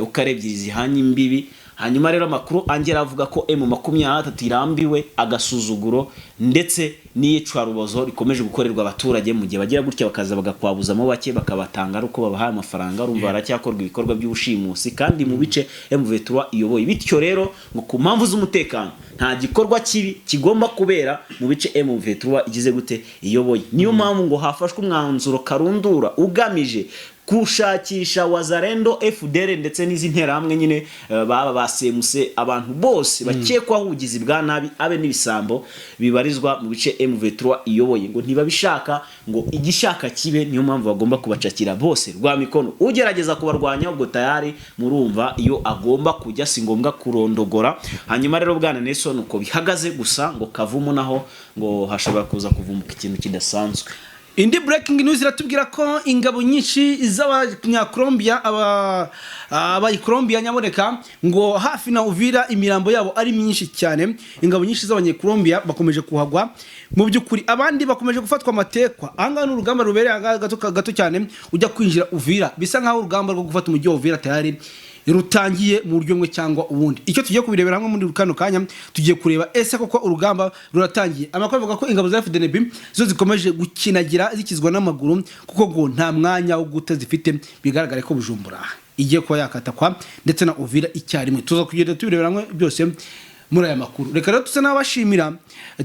B: ukarebye zihanye imbibi. Hanyuma rero amakuru angera avuga ko M23 irambiwe agasuzuguro ndetse n'iyicwarubozo rikomeje gukorerwa abaturage, mu gihe bagira gutya bakaza bagakwabuzamo bake, bakabatanga ari uko babahaye amafaranga. Urumva haracyakorwa ibikorwa by'ubushimusi kandi mu bice M23 iyoboye. Bityo rero ngo ku mpamvu z'umutekano nta gikorwa kibi kigomba kubera mu bice M23 igize gute, iyoboye. Niyo mpamvu ngo hafashwe umwanzuro karundura ugamije gushakisha Wazalendo, FDLR ndetse n'izi nterahamwe nyine, baba basemuse, abantu bose bakekwaho ubugizi bwa nabi, abe n'ibisambo bibarizwa mu bice M23 iyoboye. Ngo ntibabishaka, ngo igishaka kibe, niyo mpamvu bagomba kubacakira bose rwa mikono. Ugerageza kubarwanya ubwo tayari murumva iyo agomba kujya, si ngombwa kurondogora. Hanyuma rero bwana Nelson, uko bihagaze gusa ngo Kavumu naho ngo hashobora kuza kuvumbuka ikintu kidasanzwe.
A: Indi breaking news iratubwira ko ingabo nyinshi z'abanyakolombia, abayikolombia nyaboneka, ngo hafi na Uvira imirambo yabo ari myinshi cyane. Ingabo nyinshi z'abanyakolombia bakomeje kuhagwa mu by'ukuri, abandi bakomeje gufatwa amatekwa. Ahangaha ni urugamba rubereye ahangaha gato gato cyane ujya kwinjira Uvira, bisa nkaho urugamba rwo gufata umujyi wa Uvira tayari. rutangiye mu buryo bumwe cyangwa ubundi. Icyo tugiye kubirebera hamwe muri kano kanya, tugiye kureba ese koko urugamba ruratangiye. Amakuru avuga ko ingabo za FDNB zo zikomeje gukinagira zikizwa n'amaguru, kuko ngo nta mwanya wo guta zifite. Bigaragare ko Bujumbura igiye kuba yakatakwa ndetse na Uvira icyarimwe. Tuza kugenda tubirebera hamwe byose muri aya makuru. Reka rero tuze n'abashimira,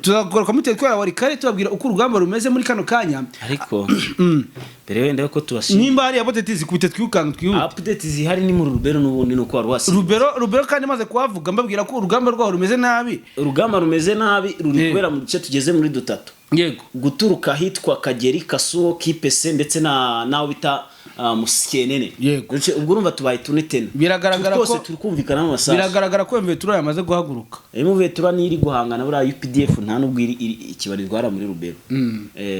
A: tuzagaruka muri teritwari ya Walikale tubabwira uko urugamba rumeze muri kano kanya.
B: Ariko mbere wenda yuko tubashimira,
A: Nimba hariya update zikubite, twirukanka, twihute.
B: Update zihari ni muri Rubero n'ubundi ni uko wari wasize.
A: Rubero kandi maze kuhavuga mbabwira ko urugamba rwaho rumeze nabi.
B: Urugamba rumeze nabi, ruri kubera mu duce tugeze muri dutatu, guturuka ahitwa Kageri, Kasuho, Kipese ndetse na naho bita Musikenene. Ubwo urumva tubaye tune tena.
A: Biragaragara
B: twose turi kumvikana mu masasu.
A: Biragaragara ko M23 yamaze guhaguruka.
B: M23 niyo iri guhangana. Buriya UPDF nta nubwo iri ikibarirwara muri Rubero.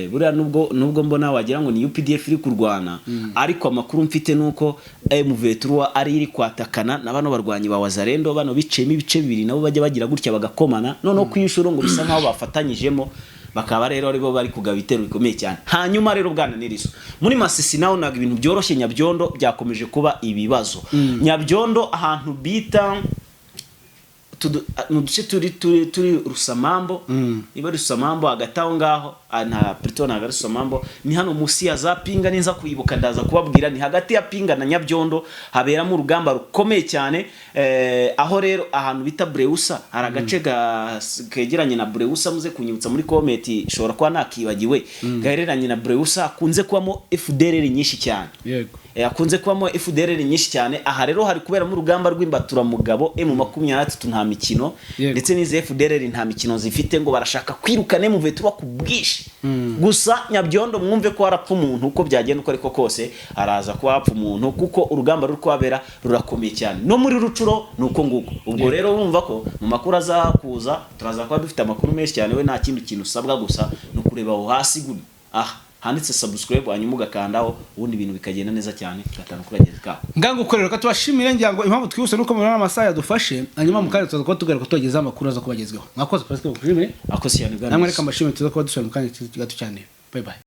B: Buriya nubwo mbona wagira ngo ni UPDF iri kurwana, ariko amakuru mfite nuko M23 ari iri kwatakana na bano barwanyi ba Wazalendo, bano biciyemo ibice bibiri, nabo bajya bagira gutya bagakomana. Noneho ku inshuro ngo bisa nkaho bafatanyijemo, bakaba rero aribo bari kugaba ibitero bikomeye cyane. Hanyuma rero, bwana Niriso, muri Masisi naho ntabwo ibintu byoroshye. Nyabyondo byakomeje kuba ibibazo. Nyabyondo ahantu bita mu duce turi Rusamambo, niba ari Rusamambo hagati aho ngaho, nta plutôt ntabwo ari Rusamambo, ni hano munsi ya za Pinga. Ninza kuyibuka ndaza kubabwira. Ni hagati ya Pinga na Nyabyondo, haberamo urugamba rukomeye cyane. Aho rero ahantu bita Breusa, hari agace kegeranye na Breusa, muze kunyibutsa muri comment, ishobora kuba nakibagiwe, gahereranye na Breusa, hakunze kubamo FDLR nyinshi cyane. Hakunze kubamo FDLR nyinshi cyane. Aha rero hari kuberamo urugamba rw'imbaturamugabo. M23 nta mikino, ndetse n'izi FDLR nta mikino zifite, ngo barashaka kwirukana M23 ku bwinshi. Gusa Nyabyondo mwumve ko harapfa umuntu, uko byagenda uko ariko kose haraza kuba hapfa umuntu, kuko urugamba ruri kuhabera rurakomeye cyane. No muri Rucuro ni uko nguko. Ubwo rero urumva ko mu makuru aza kuza turaza kuba dufite amakuru menshi cyane. We nta kindi kintu usabwa gusa ni ukureba aho hasi gutya aha handitse subscribe, hanyuma ugakandaho, ubundi ibintu bikagenda neza cyane gatanu kuri kagenzi kako.
A: Ngango ukorera ko tubashimire. Ngira ngo impamvu twihuse nuko mubona amasaha yadufashe. Hanyuma mu kanya tuzaza kuba tugaruka tubagezaho amakuru aza kubagezweho. Mwakoze, Pascal, kushimire.
B: Akoze cyane, bwana.
A: Namwe reka mbashimire, tuza kuba dusubira mu kanya gato cyane. Bye bye.